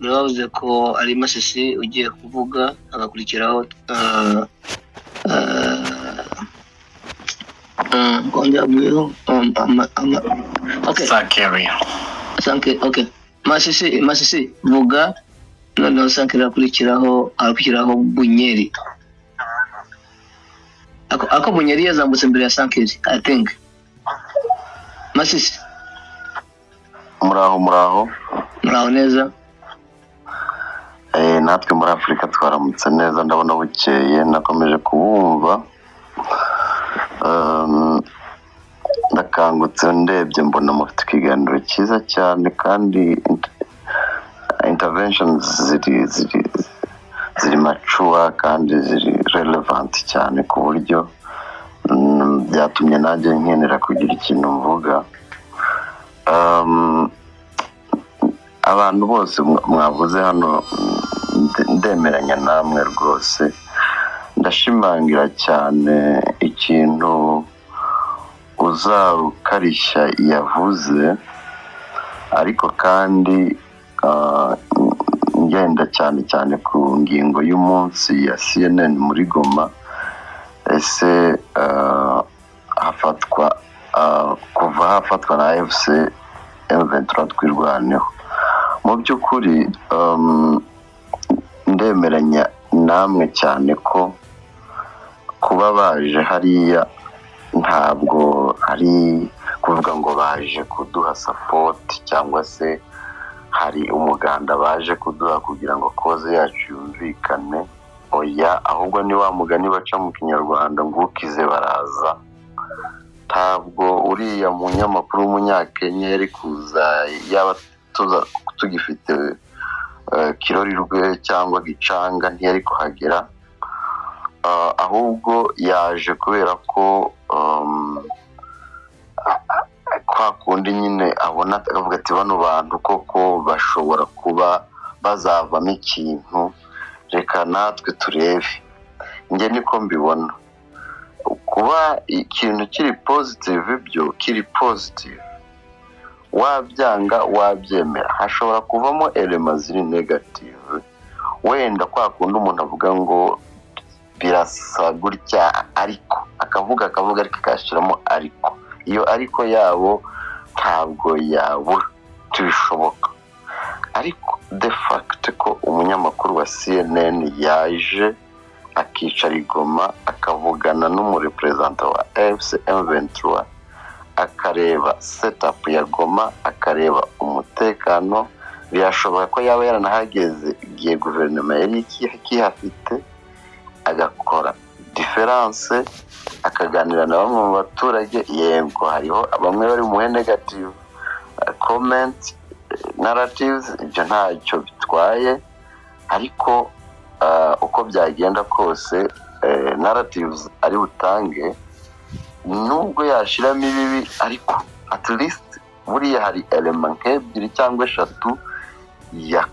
Bavuze ko ari Masisi ugiye kuvuga, hagakurikiraho kongera okay. Sankeri. Sanke, okay. Masisi, Masisi, vuga noneho. Sankeri akurikiraho, arakurikiraho Bunyeri. Ako Bunyeri yazambutse mbere ya Sankeri, I think. Masisi. Muraho, muraho. Muraho neza. Natwe muri Afurika twaramutse neza, ndabona bukeye. Nakomeje kubumva. Ndakangutse ndebye mbona mufite ikiganiro cyiza cyane kandi interventions ziri mature kandi ziri relevant cyane, ku buryo byatumye nanjye nkenera kugira ikintu mvuga. Abantu bose mwavuze hano, ndemeranya namwe rwose. Ndashimangira cyane ikintu Uzarukarishya yavuze, ariko kandi ngenda cyane cyane ku ngingo y'umunsi ya CNN muri Goma. Ese hafatwa kuva hafatwa na AFC M23 Twirwaneho, mu by'ukuri ndemeranya namwe cyane ko kuba baje hariya ntabwo ari kuvuga ngo baje kuduha support cyangwa se hari umuganda baje kuduha kugira ngo cause yacu yumvikane. Oya, ahubwo ni wa mugani baca mu Kinyarwanda ngo "Ukize baraza". Ntabwo uriya munyamakuru w'Umunyakenya yari kuza yaba tuza tugifite Kirorirwe cyangwa Gicanga, ntiyari kuhagera. Ahubwo yaje kubera ko kwa kundi nyine abona akavuga ati: "Bano bantu koko bashobora kuba bazavamo ikintu, reka natwe turebe." Njye niko mbibona. Kuba ikintu kiri positive, byo kiri positive, wabyanga wabyemera, hashobora kuvamo elements ziri negative. Wenda kwa kundi umuntu avuga ngo birasa gutya, ariko akavuga ariko akashyiramo ariko, iyo ariko yabo ntabwo yabura, ntibishoboka. Ariko the fact ko umunyamakuru wa CNN yaje akicara i Goma, akavugana n'umureprésentant wa AFC M23, akareba setup ya Goma, akareba umutekano, birashoboka ko yaba yaranahageze igihe guverinoma yari ikihafite, agakora différence, akaganira na bamwe mu baturage. Yego, hariho bamwe bari bumuhe negative comment, narratives, ibyo ntacyo bitwaye, ariko uko byagenda kose, narratives ari butange, nubwo yashiramo ibibi, ariko at least buriya hari element nk'ebyiri cyangwa eshatu ya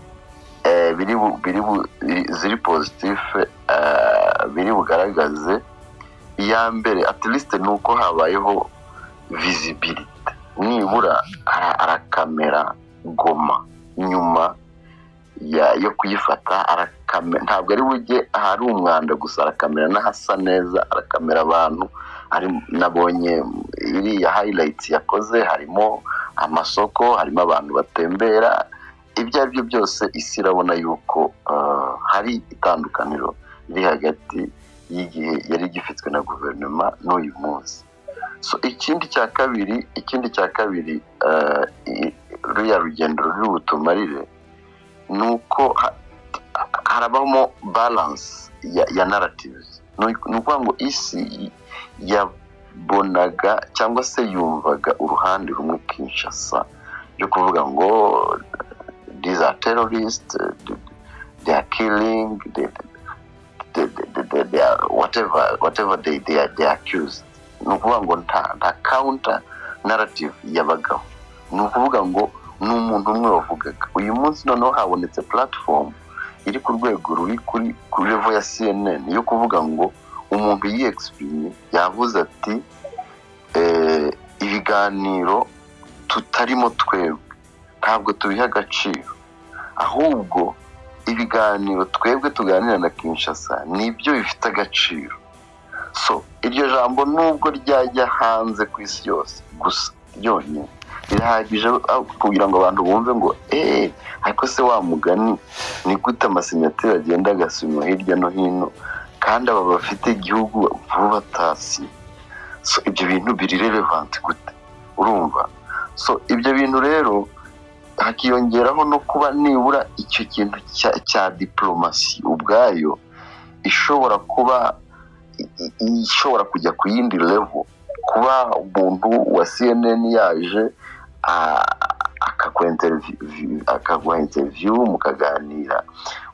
biri bu, biri bu, ziri positive biri bugaragaze. Iya mbere at least ni uko habayeho visibility, nibura arakamera Goma nyuma yo kuyifata. Ntabwo ari bujye ahari umwanda gusa, arakamera n'ahasa neza, arakamera abantu. Nabonye iriya highlights yakoze, harimo amasoko, harimo abantu batembera. Ibyo ari byo byose, isi irabona yuko hari itandukaniro riri hagati y'igihe yari gifitwe na guverinoma n'uyu munsi. So ikindi cya kabiri ruriya rugendo ruri butumarire ni uko harabamo balance ya narratives. Ni ukuvuga ngo isi yabonaga cyangwa se yumvaga uruhande rumwe, Kinshasa, yo kuvuga ngo these are terrorists, they are killing, they are whatever they are accused. Ni ukuvuga ngo nta counter narrative yabagaho, ni ukuvuga ngo ni umuntu umwe wavugaga. Uyu munsi noneho habonetse platform iri ku rwego ruri kuri level ya CNN yo kuvuga ngo umuntu yiyexprime, yavuze ati ibiganiro tutarimo twebwe ntabwo tubiha agaciro. Ahubwo ibiganiro twebwe tuganira na Kinshasa nibyo bifite agaciro. So iryo jambo, nubwo ryajya hanze ku isi yose gusa, ryonyine rirahagije kugira ngo abantu bumve ngo eee, ariko se wa mugani, ni gute amasignature agenda agasinywa hirya no hino kandi aba bafite igihugu bo batasi? So ibyo bintu biri relevant gute? Urumva? So ibyo bintu rero hakiyongeraho no kuba nibura icyo kintu cya diplomasi ubwayo ishobora kuba ishobora kujya ku yindi level, kuba umuntu wa CNN yaje akaguha interview mukaganira,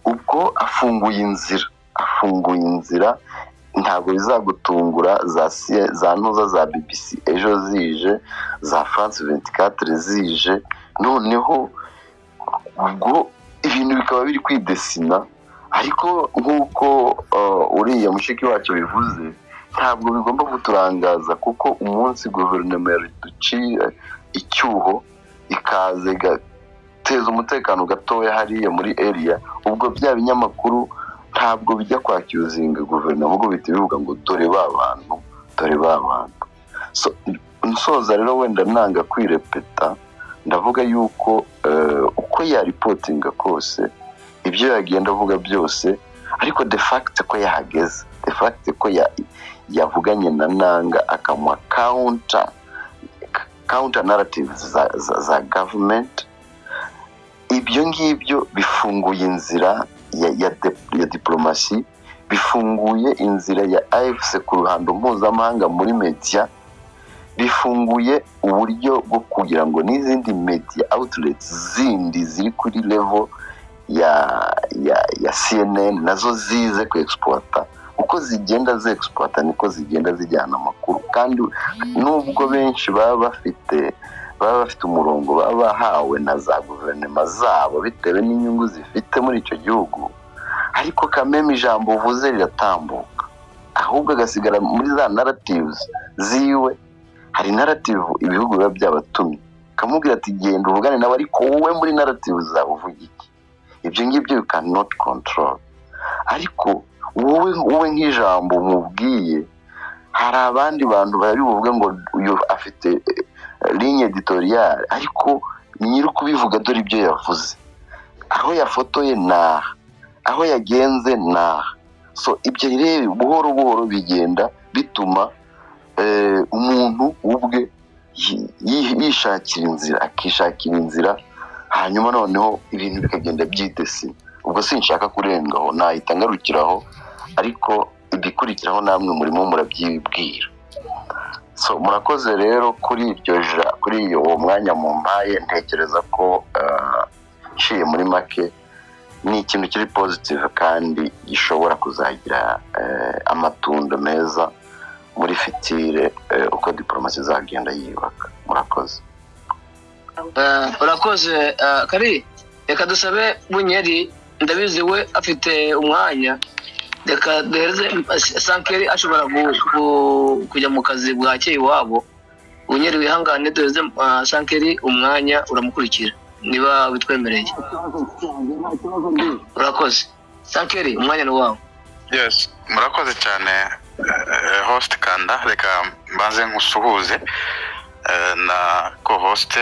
ubwo afunguye inzira, afunguye inzira. Ntabwo bizagutungura za ntuza za BBC ejo zije, za France 24 zije, noneho ubwo ibintu bikaba biri kwidesina. Ariko nk'uko uriya mushiki wacu bivuze, ntabwo bigomba kuturangaza, kuko umunsi guverinoma yaduciye icyuho ikaza igateza umutekano gatoya hariya muri area, ubwo bya binyamakuru ntabwo bijya kwaccusinga guverinoma, ahubwo bihita bivuga ngo dore ba bantu, dore ba bantu. So nsoza rero, wenda nanga kwirepeta, ndavuga yuko uko yareportinga kose, ibyo yagenda avuga byose, ariko de fact ko yahageze, de fact ko yavuganye na Nanga, akamuha counter narratives za government, ibyo ngibyo bifunguye inzira ya diplomasi, bifunguye inzira ya AFC ku ruhando mpuzamahanga muri media, bifunguye uburyo bwo kugira ngo n'izindi media outlets zindi ziri kuri level ya CNN nazo zize ku exploita. Uko zigenda zexploita niko zigenda zijyana amakuru, kandi nubwo benshi baba bafite umurongo baba bahawe na za guverinoma zabo bitewe n'inyungu zifite muri icyo gihugu, ariko kameme ijambo uvuze riratambuka, ahubwo agasigara muri za narratives ziwe. Hari narrative ibihugu biba byabatumye, kamubwira ati genda uvugane nawe, ariko wowe muri narrative zawe uvuga iki? Ibyo ngibyo you cannot control, ariko wowe nk'ijambo umubwiye, hari abandi bantu bari buvuge ngo uyu afite ligne éditoriale, ariko nyiri ukubivuga dore ibyo yavuze, aho yafotoye ni aha, aho yagenze ni aha. So ibyo rero buhoro buhoro bigenda bituma umuntu ubwe yishakira inzira, akishakira inzira, hanyuma noneho ibintu bikagenda byidesina. Ubwo sinshaka kurengaho, nahita ngarukiraho, ariko ibikurikiraho namwe murimo murabyibwira. So murakoze rero kuri iyo uwo mwanya mumpaye. Ntekereza ko nciye muri make, ni ikintu kiri positive kandi gishobora kuzagira amatunda meza muri future, uko diporomasi izagenda yiyubaka. Murakoze. Urakoze kari. Reka dusabe Bunyeri, ndabizi we afite umwanya. Reka duhereze Sankeri, ashobora kujya mu kazi bwakeye iwabo. Bunyeri, wihangane duhereze Sankeri umwanya, uramukurikira niba witwemereye. Urakoze Sankeri, umwanya ni wawe. Yes, murakoze cyane, host Kanda. Reka mbanze nkusuhuze na co-host.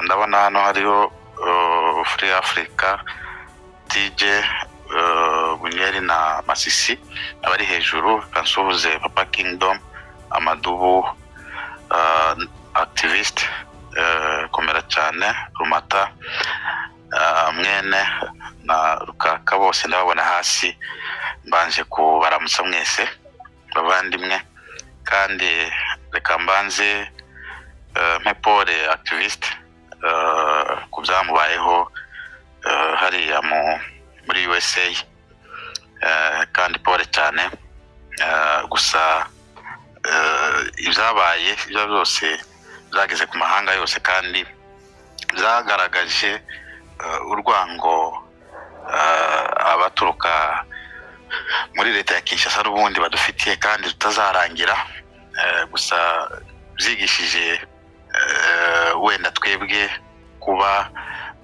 Ndabona hano hariho Free Africa, TJ, Bunyeri na Masisi abari hejuru. Reka nsuhuze Papa Kingdom, Amadubu, activist, komera cyane, Rumata, mwene na Rukaka, bose ndababona hasi. Mbanje kubaramutsa mwese bavandimwe, kandi reka mbanze mpe pole activist ku byamubayeho hariya muri USA, kandi pole cyane. Gusa ibyabaye ibyo byose byageze ku mahanga yose kandi byagaragaje urwango abaturuka muri leta ya Kinshasa n'ubundi badufitiye kandi tutazarangira. Gusa byigishije wenda twebwe kuba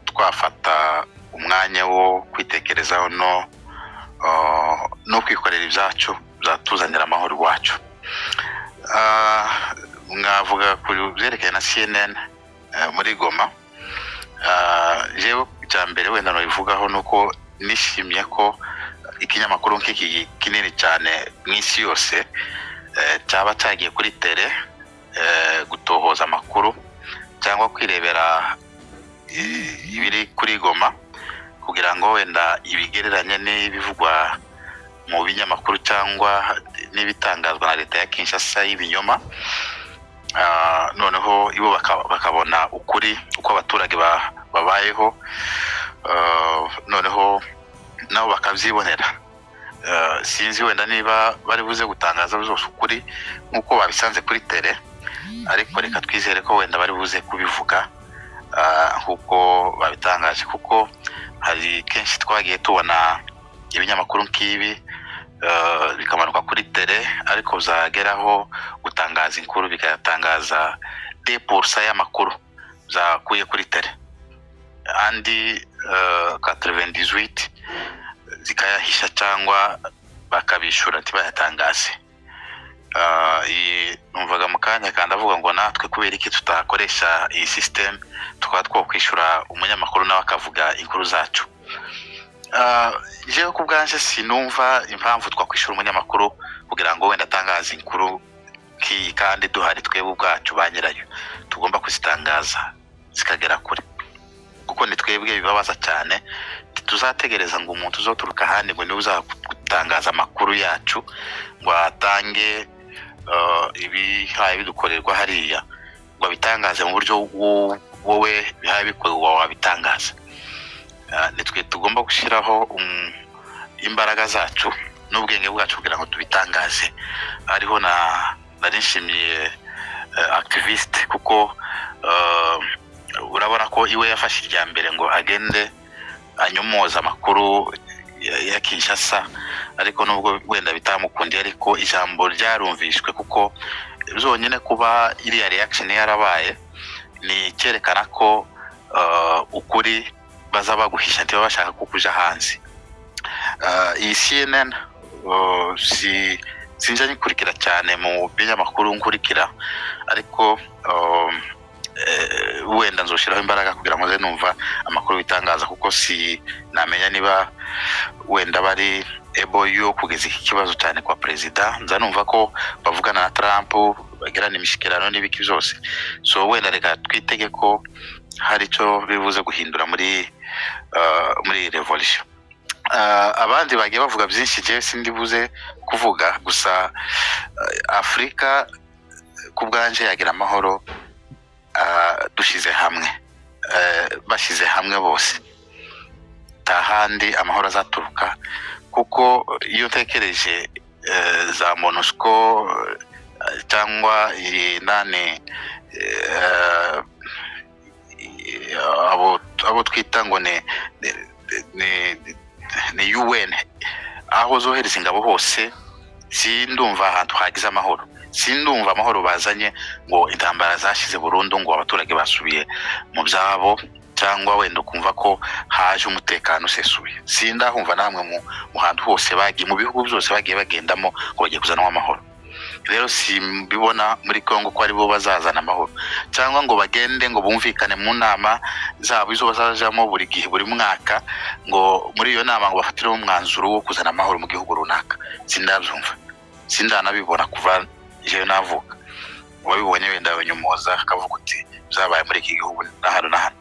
twafata umwanzuro wo gutekerezaho no kwikorera ibyacu byatuzanira amahoro iwacu. Mwavuga ku byerekeye na CNN muri Goma. Jewe icya mbere wenda nabivugaho ni uko nishimiye ko ikinyamakuru nk'iki kinini cyane mu isi yose cyaba cyagiye kuri terrain gutohoza amakuru cyangwa kwirebera ibiri kuri Goma, kugira ngo wenda ibigereranye n'ibivugwa mu binyamakuru cyangwa n'ibitangazwa na leta ya Kinshasa y'ibinyoma. Noneho ibo bakabona ukuri uko abaturage babayeho, noneho nabo bakabyibonera. Sinzi wenda niba bari buze gutangaza byose ukuri nk'uko babisanze kuri terrain, ariko reka twizere ko wenda bari buze kubivuga nk'uko babitangaje, kuko hari kenshi twagiye tubona ibinyamakuru nk'ibi bikamanuka kuri terrain, ariko byageraho gutangaza inkuru bikayatangaza 2% y'amakuru byakuye kuri terrain, andi 98 zikayahisha cyangwa bakabishura ntibayatangaze. Iyi numvaga mu kanya kandi avuga ngo natwe kubera iki tutakoresha iyi system, tukaba twakwishyura umunyamakuru nawe akavuga inkuru zacu? Jewe ku bwanje sinumva impamvu twakwishyura umunyamakuru kugira ngo wenda atangaze inkuru nk'iyi, kandi duhari twebwe ubwacu ba nyirayo tugomba kuzitangaza zikagera kure, kuko ni twebwe bibabaza cyane. Tuzategereza ngo umuntu uzoturuka ahandi ngo niwe uzagutangaza amakuru yacu, ngo atange ibihaye bidukorerwa hariya, ngo abitangaze mu buryo wowe bihaye bikorwa wabitangaza? Ni twe tugomba gushyiraho imbaraga zacu n'ubwenge bwacu kugira ngo tubitangaze. Hariho na nari nshimiye activiste, kuko urabona ko iwe yafashe irya mbere ngo agende anyomoza amakuru ya Kinshasa, ariko nubwo wenda bitamukundiye, ariko ijambo ryarumvishwe, kuko byonyine kuba iriya reaction yarabaye ni icyerekana ko ukuri baza baguhisha, ntiba bashaka ko kuja hanze. Iyi CNN si sinjya nyikurikira cyane mu binyamakuru nkurikira, ariko wenda nzoshyiraho imbaraga kugira ngo nze numva amakuru bitangaza, kuko si namenya niba wenda bari ebo yo kugeza iki kibazo cyane kwa perezida. Nza numva ko bavugana na Trump, bagirana imishyikirano n'ibiki byose, so wenda reka twitege ko hari icyo bibuze guhindura muri iyi revolution. Abandi bagiye bavuga byinshi, jewe sindi buze kuvuga. Gusa Afurika ku bwanje yagira amahoro dushyize hamwe, bashyize hamwe bose. Nta handi amahoro azaturuka, kuko iyo utekereje za MONUSCO cyangwa iyi nani, abo twita ngo ni UN, aho zohereza ingabo hose, sindumva ahantu hagize amahoro, sindumva amahoro bazanye ngo intambara zashize burundu, ngo abaturage basubiye mu byabo, cyangwa wenda ukumva ko haje umutekano usesuye. Sindahumva namwe mu hantu hose bagiye, mu bihugu byose bagiye bagendamo ngo bagiye kuzanamo amahoro. Rero simbibona muri Congo ko aribo bazazana amahoro, cyangwa ngo bagende ngo bumvikane mu nama zabo izo bazajamo buri gihe, buri mwaka, ngo muri iyo nama ngo bafatiremo umwanzuro wo kuzana amahoro mu gihugu runaka. Sindabyumva, sindanabibona kuva jewe navuka. Uwabibonye wenda abanyomoza akavuga uti byabaye muri iki gihugu na hano na hano.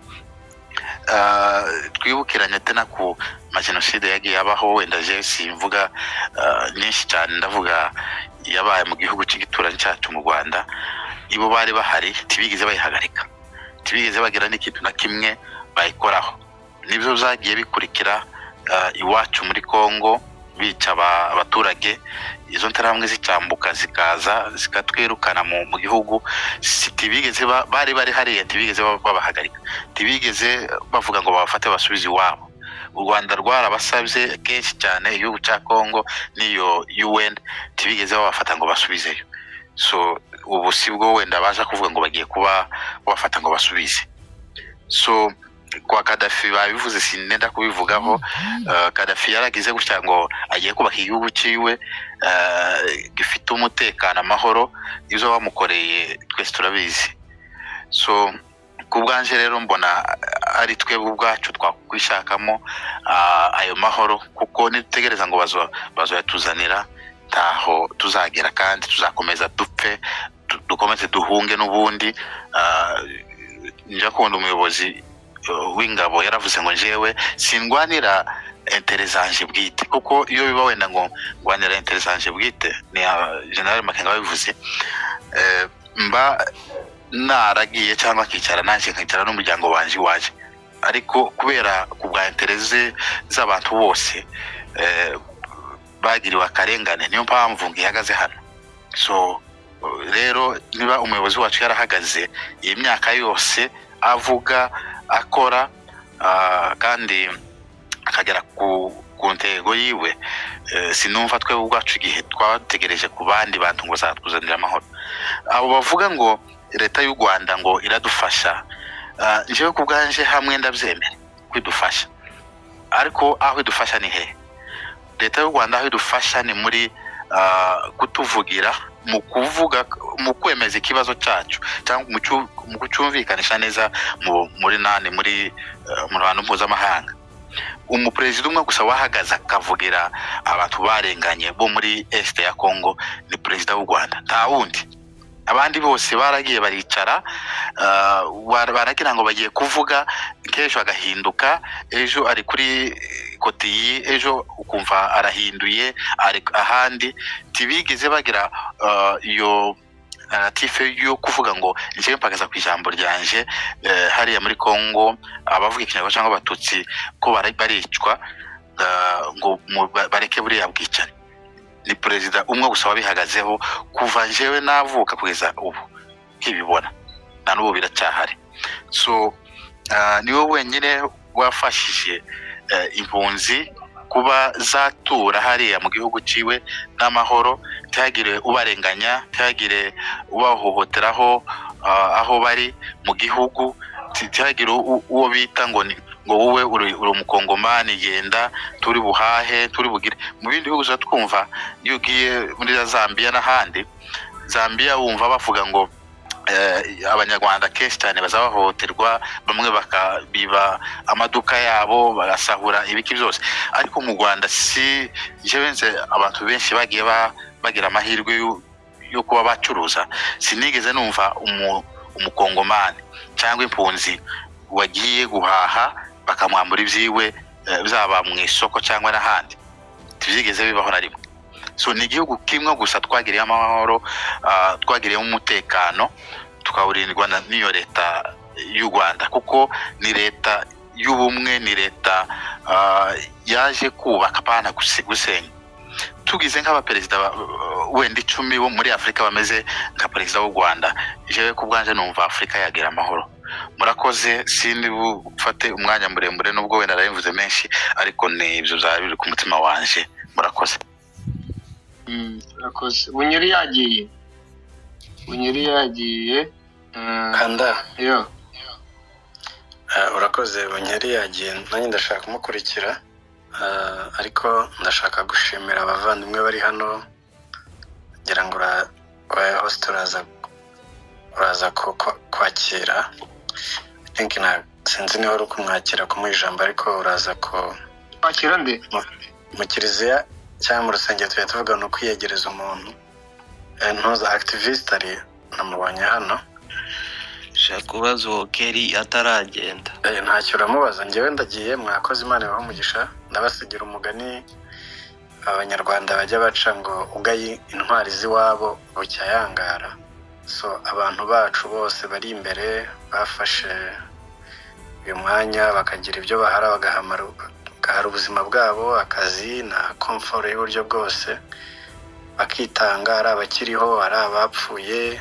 Twibukiranye tena ku majenoside yagiye abaho. Wenda je simvuga nyinshi cyane, ndavuga yabaye mu gihugu cy'igituranyi cyacu mu Rwanda. Ibo bari bahari, ntibigeze bayihagarika, ntibigeze bagira n'ikintu na kimwe bayikoraho. Nibyo byagiye bikurikira iwacu muri Congo, bica abaturage, izo nterahamwe zicyambuka zikaza zikatwirukana mu gihugu. Ntibigeze bari bari hariya, ntibigeze babahagarika, ntibigeze bavuga ngo babafate basubize iwabo. U Rwanda rwarabasabye kenshi cyane, igihugu cya Congo n'iyo UN, ntibigeze babafata ngo basubizeyo. So ubu si bwo wenda baza kuvuga ngo bagiye kuba babafata ngo basubize. So Kwa Kadafi babivuze, sinenda kubivugaho. Kadafi yaragize gutya ngo agiye kubaka igihugu cyiwe gifite umutekano, amahoro. Ibyo bamukoreye twese turabizi. So ku bwanje rero mbona ari twebwe ubwacu twakwishakamo ayo mahoro, kuko nitutegereza ngo bazoyatuzanira, ntaho tuzagera kandi tuzakomeza dupfe, dukomeze duhunge n'ubundi. Njya kubona umuyobozi w'ingabo yaravuze ngo njyewe sindwanira intérêts zanje bwite, kuko iyo biba wenda ngo ndwanira intérêts zanje bwite, ni General Makenga wabivuze, mba naragiye cyangwa akicara nanjye nkicara n'umuryango wanje iwaje. Ariko kubera ku bwa intérêts z'abantu bose bagiriwe akarengane, niyo mpamvu ngihagaze hano. So rero niba umuyobozi wacu yarahagaze iyi myaka yose avuga, akora, kandi akagera ku ntego yiwe, sinumva twe ubwacu igihe twategereje ku bandi bantu ngo bazatuzanira amahoro. Abo bavuga ngo leta y'u Rwanda ngo iradufasha, njyewe ku bwanje hamwe ndabyemera ko idufasha, ariko aho idufasha ni hehe? Leta y'u Rwanda aho idufasha ni muri kutuvugira, mu kuvuga, mu kwemeza ikibazo cyacu cyangwa mu kucyumvikanisha neza muri nani, muri mu ruhando mpuzamahanga. Umuperezida umwe gusa wahagaze akavugira abantu barenganye bo muri Est ya Congo ni perezida w'u Rwanda, nta wundi. Abandi bose baragiye baricara, baragira ngo bagiye kuvuga, nk'ejo agahinduka, ejo ari kuri côté iyi, ejo ukumva arahinduye ari ahandi. Ntibigeze bagira iyo narrative yo kuvuga ngo njyewe mpagaza ku ijambo ryanje, hariya muri Congo abavuga Ikinyarwanda cyangwa Abatutsi ko baricwa, ngo bareke buriya bwicanyi. Ni perezida umwe gusa wabihagazeho kuva njyewe navuka kugeza ubu nkibibona, na n'ubu biracyahari. So niwe wenyine wafashije impunzi kuba zatura hariya mu gihugu ciwe n'amahoro, ntihagire ubarenganya, ntihagire ubahohoteraho aho bari mu gihugu, ntihagire uwo bita ngo ni ngo wowe uri umukongomani, genda turi buhahe, turi bugire. Mu bindi bihugu tuba twumva, iyo ugiye muri za Zambia n'ahandi, Zambia wumva bavuga ngo Abanyarwanda kenshi cyane baza bahohoterwa, bamwe bakabiba amaduka yabo, bagasahura ibiki byose. Ariko mu Rwanda si jewe nze abantu benshi bagiye bagira amahirwe yo kuba bacuruza, sinigeze numva umukongomani cyangwa impunzi wagiye guhaha bakamwambura ibyiwe, byaba mu isoko cyangwa n'ahandi. Ntibyigeze bibaho na rimwe. So ni igihugu kimwe gusa twagiriyemo amahoro, twagiriyemo umutekano, tukawurindwa n'iyo leta y'u Rwanda, kuko ni leta y'ubumwe, ni leta yaje kubaka, apana gusenya. Tugize nk'abaperezida wenda 10 bo muri Afurika bameze nka perezida w'u Rwanda, jewe ku bwanje numva Afurika yagira amahoro. Murakoze, sindi bufate umwanya muremure nubwo wenda narabivuze menshi, ariko ni ibyo byari biri ku mutima wanje. Murakoze. Urakoze. Bunyeri yagiye, Bunyeri yagiye. Kanda. Yo. Urakoze. Bunyeri yagiye, nanjye ndashaka kumukurikira. Ariko ndashaka gushimira abavandimwe bari hano. Ngira ngo host uraza kwakira. I think na sinzi niba wari ukumwakira kumuha ijambo, ariko uraza ku Kwakira nde? Mu kiliziya cyangwa mu rusengero tujya tuvuga ni ukwiyegereza umuntu. Ntuza activist ari namubonye hano. Shaka kubaza uwo Keri ataragenda. Ntacyo uramubaza, njyewe ndagiye. Mwakoze, Imana ibahe umugisha. Ndabasigira umugani Abanyarwanda bajya baca ngo ugaye intwari z'iwabo bucya yangara. So abantu bacu bose bari imbere bafashe uyu mwanya bakagira ibyo bahara, bagahara ubuzima bwabo, akazi na comfort y'uburyo bwose, bakitanga, ari abakiriho, ari abapfuye,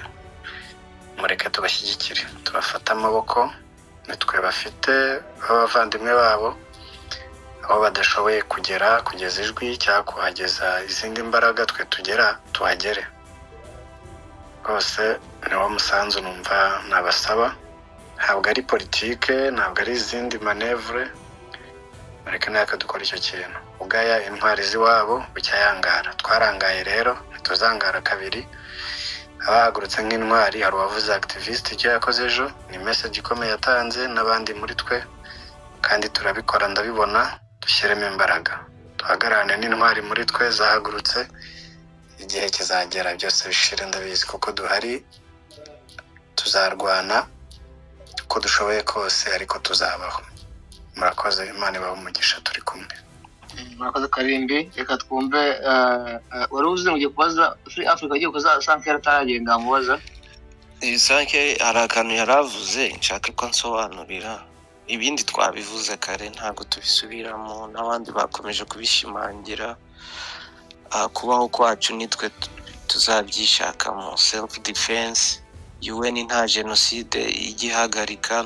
mureke tubashyigikire, tubafate amaboko. Nitwe bafite b'abavandimwe babo, aho badashoboye kugera, kugeza ijwi cyangwa kuhageza izindi mbaraga, twe tugera tuhagere rwose. Niwo musanzu numva nabasaba. Ntabwo ari politike, ntabwo ari izindi manœuvre. Mureke natwe dukora icyo kintu. Ugaya intwari z'iwabo bucya yangara. Twarangaye rero, ntituzangara kabiri. Abahagurutse nk'intwari, hari uwavuze activist, icyo yakoze ejo ni message ikomeye yatanze n'abandi muri twe, kandi turabikora, ndabibona. Dushyiremo imbaraga, duhagararane n'intwari muri twe zahagurutse. Igihe kizagera byose bishire, ndabizi kuko duhari. Tuzarwana uko dushoboye kose, ariko tuzabaho. Murakoze, Imana ibahe umugisha, turi kumwe. Murakoze, Karimbi. Reka twumve wari uzi ngo ugiye kubaza Free Africa, agiye kubaza Sankara ataragenda, wamubaza. Sanke hari akantu yari avuze nshaka ko ansobanurira. Ibindi twabivuze kare, ntabwo tubisubiramo, n'abandi bakomeje kubishimangira. Kubaho kwacu nitwe tuzabyishakamo, self defense. UN nta jenoside ijya ihagarika,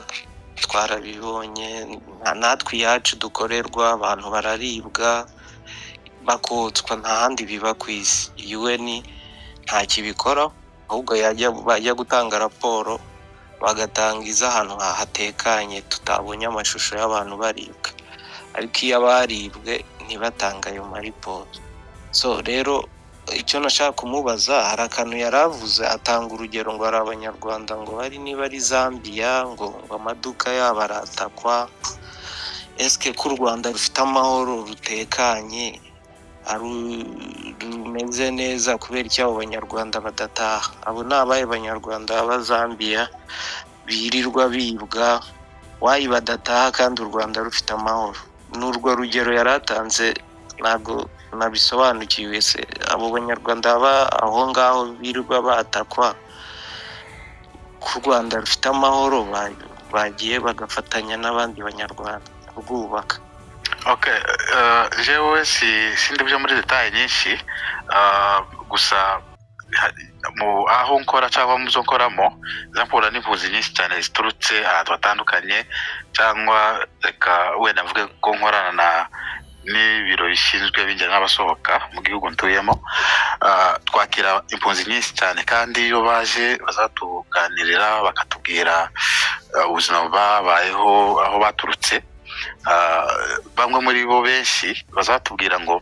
twarabibonye. Natwe iyacu dukorerwa, abantu bararibwa, bakotswa, nta handi biba ku isi. UN nta kibikora, ahubwo yajya bajya gutanga raporo bagatanga iz'ahantu hatekanye tutabonye amashusho y'abantu baribwa, ariko iyo abaribwe ntibatange ayo mariporo. So rero icyo nashaka kumubaza, hari akantu yari avuze, atanga urugero ngo hari Abanyarwanda ngo bari niba ari Zambia, ngo amaduka yabo aratakwa. Esike ko u Rwanda rufite amahoro, rutekanye, rumeze neza, kubera icyo abo Banyarwanda badataha? Abo ni abahe Banyarwanda baba Zambia birirwa bibwa? Why badataha kandi u Rwanda rufite amahoro? Ni urwo rugero yari atanze, ntabwo nabisobanukiwe. Se abo Banyarwanda baba aho ngaho birirwa batakwa, ko u Rwanda rufite amahoro, bagiye bagafatanya n'abandi Banyarwanda kurwubaka? Okay, jewe si sindi byo muri détails nyinshi, gusa mu aho nkora cyangwa mu zo nkoramo mpura n'impunzi nyinshi cyane ziturutse ahantu hatandukanye, cyangwa reka wenda mvuge ko nkorana na n'ibiro bishinzwe abinjira n'abasohoka mu gihugu ntuyemo. Twakira impunzi nyinshi cyane, kandi iyo baje bazatuganirira, bakatubwira ubuzima babayeho aho baturutse. Bamwe muri bo, benshi bazatubwira ngo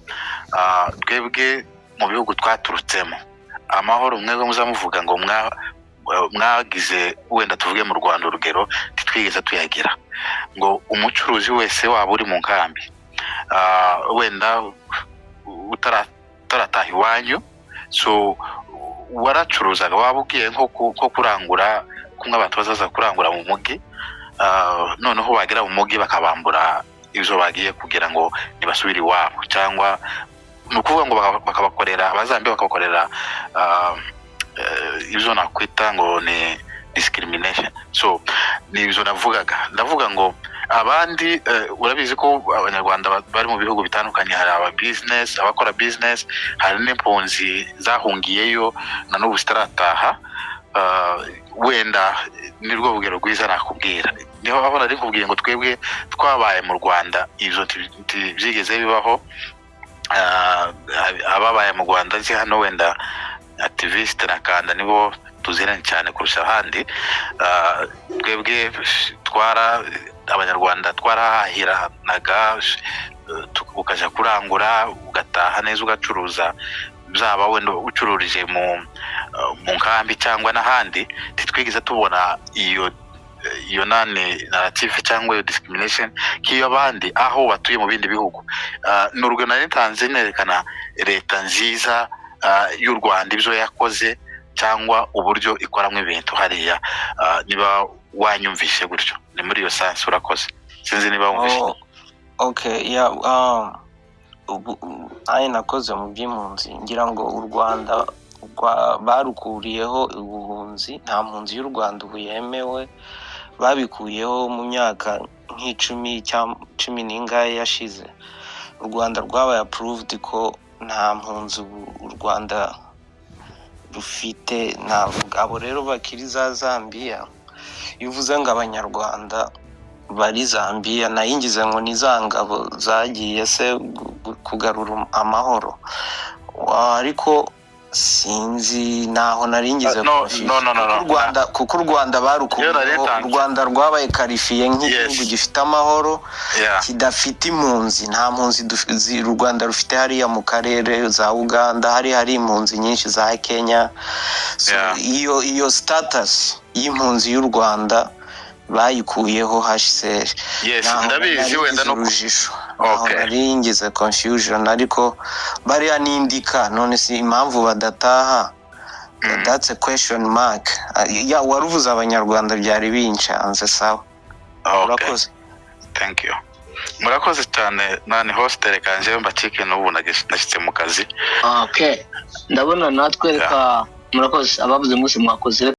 twebwe mu bihugu twaturutsemo, amahoro mwebwe muzamuvuga ngo mwagize, wenda tuvuge mu Rwanda urugero, ntitwigeze tuyagira. Ngo umucuruzi wese waba uri mu nkambi, wenda utarataha iwanyu, so waracuruzaga, waba ugiye nko kurangura kumwe abantu bazaza kurangura mu mugi, noneho bagera mu mugi bakabambura ibyo bagiye kugira ngo ntibasubire iwabo, cyangwa ni ukuvuga ngo bakabakorera, Abazambiya bakabakorera ibyo nakwita ngo ni discrimination. So ni ibyo navugaga, ndavuga ngo abandi, urabizi ko Abanyarwanda bari mu bihugu bitandukanye, hari aba business, abakora business, hari n'impunzi zahungiyeyo na n'ubu zitarataha. Wenda nirwo rugero rwiza nakubwira. Niho aho nari nkubwiye ngo twebwe twabaye mu Rwanda, ibyo ntibyigeze bibaho. Ababaye mu Rwanda nzi hano, wenda activiste na Kanda, nibo tuziranye cyane kurusha abandi. Twebwe twara Abanyarwanda twarahahiranaga, ukajya kurangura ugataha neza, ugacuruza, byaba wenda ucururije mu nkambi cyangwa n'ahandi, ntitwigeze tubona iyo nani narrative cyangwa iyo discrimination nk'iyo abandi aho batuye mu bindi bihugu. Ni urugero nari ntanze nerekana leta nziza y'u Rwanda, ibyo yakoze cyangwa uburyo ikoramo ibintu hariya. Niba wanyumvishe gutyo, ni muri iyo sens. Urakoze, sinzi niba wumvishe. Oh, okay, yeah, ubu nanjye nakoze mu by'impunzi, ngira ngo u Rwanda barukuriyeho ubuhunzi, nta mpunzi y'u Rwanda ubu yemewe. Babikuyeho mu myaka nk'icumi cyangwa cumi n'ingahe yashize. U Rwanda rwabaye approved ko nta mpunzi ubu u Rwanda rufite. Navuga abo rero bakiri za Zambia, iyo uvuze ngo Abanyarwanda bari Zambia, nayingize ngo ni za ngabo zagiye se kugarura amahoro. Ariko Sinzi naho nari ngize No, confusion. no. Kuko u Rwanda Iyo barukuyeho, nari u ntanze. Rwanda rwabaye qualifié nk'igihugu gifite amahoro, kidafite impunzi. Nta mpunzi u Rwanda rufite hariya mu karere za Uganda, hari impunzi nyinshi za Kenya. So, iyo status y'impunzi y'u Rwanda bayikuyeho HCR. Yes. Naho Ndabizi. nari Wenda ngize no urujijo, aho nari ngize confusion, ariko bariya n'indika. None si impamvu badataha? That's a question mark. Ah, ya waruvuze Abanyarwanda byari bincanze. Sawa. Okay. Urakoze. Thank you, murakoze cyane. Nani host, reka njyewe mbacike, n'ubu nashyitse mu kazi. Okay, ndabona natwe reka, murakoze abavuze mwese, mwakoze.